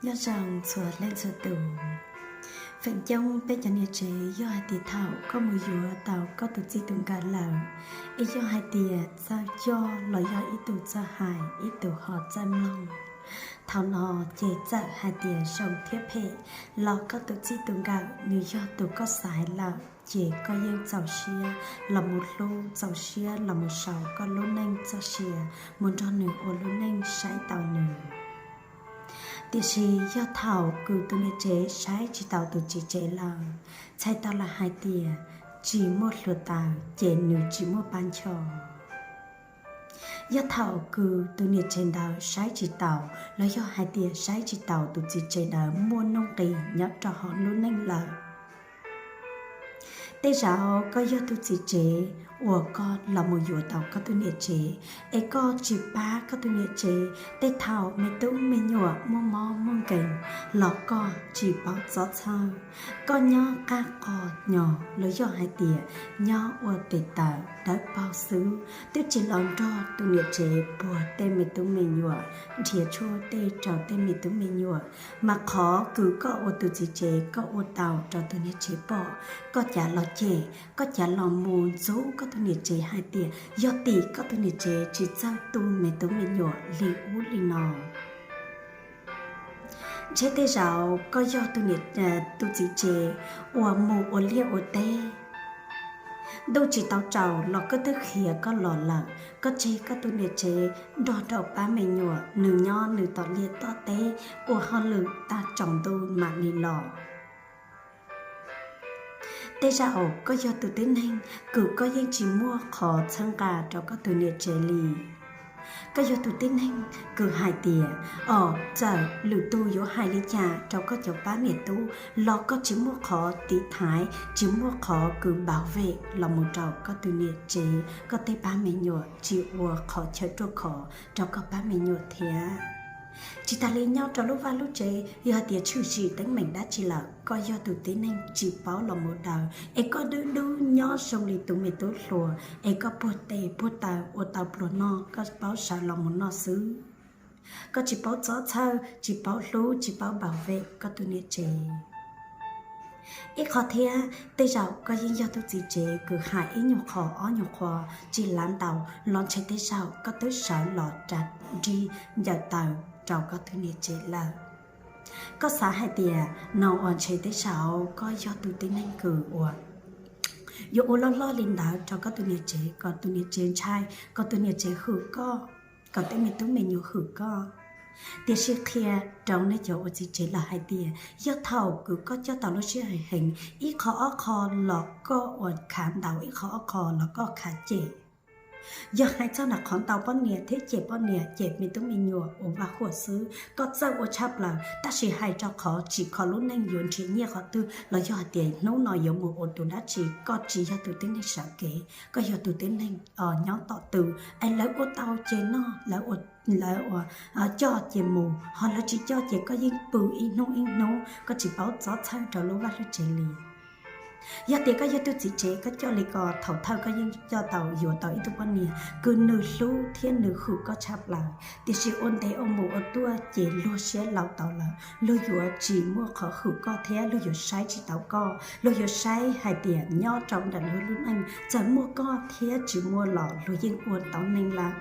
Nyob zoo txhua leej txhua tus. Feem coob peb cov niam tsev yog hais tias thaum koj mus yuav tau koj tus txij tus nkawm lawm, es yog hais tias txawj coj los yog ib tug txawj hais ib tug ho txawj mloog, thaum no ces txawm hais tias zoo thiab phem los koj tus txij tus nkawm nws yog tus koj xaiv lawm ces koj yeej txaus siab los mus hlub, txaus siab los mus sau koj lub neej txoj sia mus nrog nws ua lub neej saib taus nws. Tiam sis yog thaum kws tus niam tsev saib tsis taus tus txiv tsev lawm, txhais tau lam hais tias tsis muaj hluav taws ces nws tsis muaj pab ncho. Yog thaum kws tus niam tsev ntawd saib tsis taus los yog hais tias saib tsis taus tus txiv tsev ntawd muaj nuj nqis nyob rau hauv lub neej lawm, tej zaum koj yog tus txiv tsev uas koj los mus yuav tau koj tus niam tsev, es koj tsis pab koj tus niam tsev, tej thaum me tub me nyuam muaj mob muaj nkeeg los koj tsis paub txob txhawj. Koj nyob qab qhov nyo los yog hais tias nyob ua tes taw dawb paug xwb, twb tsis los nrog tus niam tsev puag tej me tub me nyuam, nrhiav tshuaj tej rau tej me tub me nyuam, mas qhov kws koj ua tus txiv tsev koj ua tau rau tus niam tsev pom, koj cav los cem, koj cav los mus ntxub koj tus niam tsev hais tias yog tim koj tus niam tsev tsis txawj tu me tub me nyuam li ub li no. Ntshe tej zaum koj yog tus txiv tsev uas mus ua liaj ua teb, ntuj tsis tau tsaus los koj twb khiav koj los lawm, koj tseg koj tus niam tsev nrog rau pab me nyuam, nws nyob nws tom liaj tom teb ua hauj lwm tag tsaus ntuj mam li los. Tej zaum koj yog tus tib neeg kws koj yeej tsis muaj qhov txhawb nqa rau koj tus niam tsev li. Koj yog tus tib neeg kws hais tias, o, txawm lwm tus yuav hais li cas rau koj cov pab niam tub los koj tsis muaj qhov tiv thaiv, tsis muaj qhov kws npav vem los mus rau koj tus niam tsev, koj tej pab me nyuam tsis ua qhov chaw ruaj khov rau koj pab me nyuam thiab. Tsis tas li nyob rau lub vaj lub tsev yog hais tias tshwm sim teeb meem dab tsi lawm, koj yog tus tib neeg tsis paub los mus daws, es koj dub dub nyob zoo li tus me tub hluas, es koj puag tes puag taw ua tau pluas noj, koj paub sawv los mus noj xwb. Koj tsis paub txob txhawj, tsis paub hlub, tsis paub npav vem koj tus niam tsev. Ib qho thiab, tej zaum koj yeej yog tus txiv tsev kws hais ib nyuag qho ob nyuag qho tsis lav ntaus los ntshe tej zaum koj twb sawv los ras nrig ncaws taw rau koj tus niam tsev lawm. Koj xav hais tias no uas ntshe tej zaum koj yog tus tib neeg kws uas yuav ua loj loj li ntawd rau koj tus niam tsev, kom tus niam tsev ntshai, kom tus niam tsev hwm koj, kom tej me tub me nyuam hwm koj. Tiam sis qhia rau nej cov ua txiv tsev lawm hais tias yog thaum kws koj coj tau lub siab heev heev, ib qho ob qho los koj uas khav ntaus, ib qho ob qho los koj khav cem. Yog hais txog nram qhov ntaus poj niam thiab cem poj niam cem me tub me nyuam ua vaj huam xwb, koj txawj ua tshaj plaws, tab sis hais rau qhov tsim kho lub neej yuav nrhiav nyiaj qhov twg los yog hais tias hnub no yuav mus ua tus dab tsi, koj tsis yog tus tib neeg sawv kev, koj yog tus tib neeg nyob tom tw, es lawv ua tau ces noj, lawv ua, lawv ua coj ces mus, ho lawv tsis coj ces koj yeej pw ib hnub ib hnub, koj tsis paub txob txhawj rau lub vaj lub tsev li. Yog tias koj yog tus txiv tsev koj coj li ko, thaum thawj koj yeej coj tau yuav tau ib tug poj niam kws nws hlub thiab nws hwm koj tshaj plaws, tiam sis ua ntev ua mus ua tuaj ces luag siab laus tau lawm, luag yuav tsis muaj qhov hwm koj thiab luag yuav saib tsis taus koj, luag yuav saib hais tias nyob rau ntawm luag lub neej txawm muaj koj thiab tsis muaj los luag yeej ua tau neeg lawm.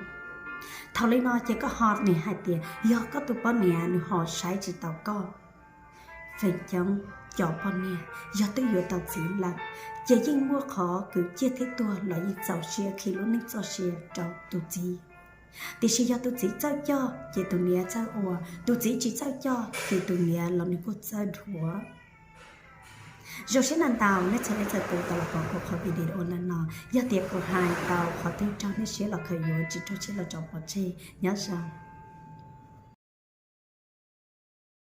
Thaum li no ces koj ho nim hais tias yog koj tus poj niam nws ho saib tsis taus koj. Feem coob cov poj niam yog twb yuav tau txiv lawm, ces yeej muaj qhov kws ciaj thiab tuag los yeej txaus siab khi lub neej txoj sia rau tus txiv. Tiam sis yog tus txiv txawj coj ces tus niam txawj ua, tus txiv tsis txawj coj ces tus niam los nws kuj txawj dhuav. Zoo siab na ntau nej txhua leej txhua tus tau los pom kuv qhov video no no, yog tias kuv hais tau qhov twg raug nej siab los khaws yuav, tsis raug siab los tso pov tseg, nyob zoo.